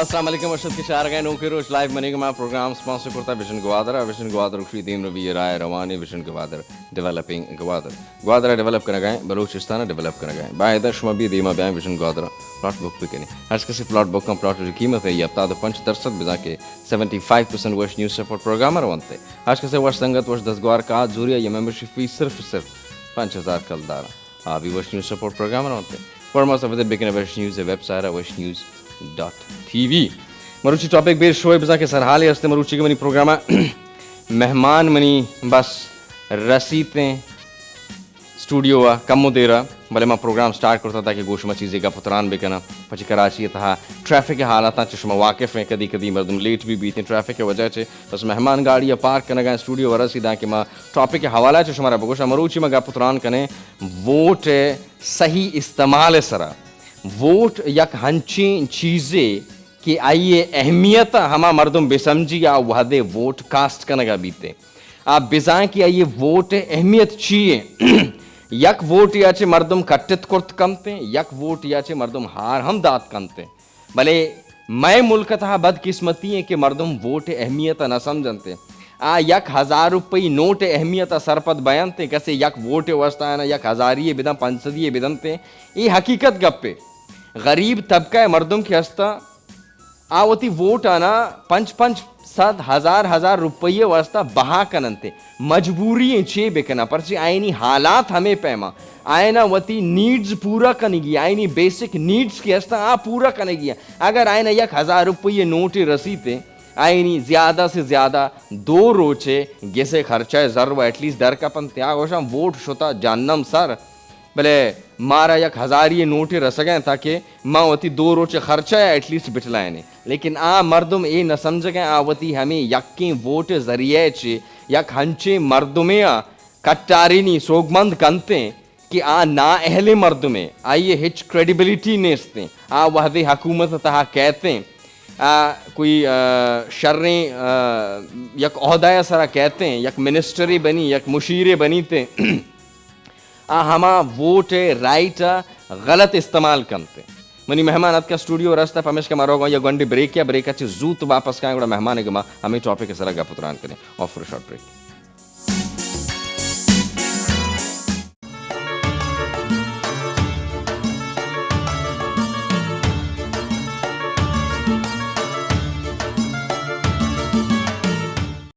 السلام علیکم، وش اتک ئے چارگ ءَ نوکیں روچ لائیو منی گما پروگرام اسپانسر کرتا ویژن گوادر، ویژن گوادر گوشی دیم روی رائے روانی ویژن گوادر ڈیولپنگ گوادر۔ گوادر ءَ ڈیولپ کنگ ءَ ایں، بلوچستان ءَ ڈیولپ کنگ ءَ ایں۔ باید شما بی دیما بیایں ویژن گوادر ءَ پلاٹ بک بکنیں۔ ہر کسی پلاٹ بک کن، پلاٹ ءِ قیمت ءِ ہپتاد و پنچ درصد، بزاں کہ سیونٹی فائیو پرسنٹ وش نیوز سپورٹ پروگرام ءَ رونت۔ ہر کسی وش سنگت، وش دزگوار کات زوری ءَ یہ ممبرشپ فیس صرف صرف پنچ ہزار کلدار۔ آ بی وش نیوز سپورٹ پروگرام ءَ رونت۔ فارماس ءَ وزٹ بکنے وش نیوز ءِ ویب سائٹ ءَ وش نیوز ڈاٹ ٹی وی۔ مروچی ٹاپک بیر شوئے، بزاں کہ سرحالے ہستے مروچی کہ منی پروگرام ءَ مہمان منی بس رسیتیں اسٹوڈیو ءَ کمو دیر ءَ، بلے ما پروگرام سٹارٹ کرتا تاکہ گوں شما چیزے گپ و تران بکناں۔ پچے کراچی ءِ تہا ٹریفک ءِ حالاتاں چہ شما واقف ایں، کدی کدی مردم لیٹ بی بیتیں ٹریفک ءِ وجہ چہ، بس مہمان گاڑی ءَ پارک کنگ ءَ اسٹوڈیو ءَ رسیداں کہ ما ٹاپک ءِ حوالہ چہ شمارا بگوشاں۔ مروچی ما گپ و تران کنیں ووٹ ءِ صحیح استعمال ءِ سرا۔ ووٹ یک ہنچیں چیزے کہ آئی ءِ اہمیت ءَ ہما مردم بہ سمجھی آ وہدے ووٹ کاسٹ کنگ ءَ بیت۔ آ بزاں کہ آئی ءِ ووٹ ءِ اہمیت چی ایں؟ یک ووٹے ءَ چہ مردم کٹت کرت کنت، یک ووٹے ءَ چہ مردم ہار ہم دات کنت۔ بلے مئے ملک ءِ تہا بدقسمتی ایں کہ مردم ووٹ ءِ اہمیت ءَ نہ سمجھنت۔ آ یک ہزار روپئی نوٹ ءِ اہمیت ءَ سرپد بینت، کسے یک ووٹ ءِ واسطہ آیاں یک ہزاری یے بدنت، پنچ سدی یے بدنت۔ اے حقیقت گپے۔ غریب طبقہ ءِ مردم کہ ہستاں، آ وتی ووٹ آناں پنچ پنچ سد، ہزار ہزار روپئی ءِ واسطہ بہا کننت۔ مجبوری ایں چے بکناں، پرچے آیانی حالات ہمے پیما۔ آیاناں وتی نیڈز پورا کنگی، آیانی بیسک نیڈز کہ ہستاں آ پورا کنگی۔ اگر آیاناں یک ہزار روپئی ءِ نوٹے رسیت، آیانی زیادہ سے زیادہ دو روچے گس ءِ خرچہ ءِ زر و ایٹ لیسٹ در کپنت۔ آ گوشاں ووٹ شتا جہنم سر۔ بلے مارا یک ہزاری نوٹے رسگ ءَ انت تاکہ ما وتی دو روچ خرچہ ءَ ایٹ لیسٹ بٹلائینیں۔ لیکن آ مردم اے نہ سمجھگ ءَ آ وتی ہمے یکیں ووٹ ءِ ذریعہ ءَ چہ یک ہنچیں مردمے ءَ کٹارینی سوگمند کنت ایں کہ آ نااہلیں مردمے، آئی ءَ ہچ کریڈیبلٹی نیست ایں۔ آ وہدے حکومت ءِ تہا کئیت ایں، آ کوئی، آ، شریں، آ، یک عہدہ ءِ سرا کئیت ایں، یک منسٹرے بنی، یک مشیرے بنیت ایں۔ آ ہما ووٹ ءِ رائٹ ءَ غلط استعمال کنت۔ منی مہمان اتکا اسٹوڈیو ءَ رستا، پمیشکا ما روگاں یک گونڈیں بریکے ءَ، بریک ءَ چہ زوت واپس کائیں، گڑا مہمان ءَ گما ہمے ٹاپک ءِ سرا گپ و تران کنیں۔ Of for short break.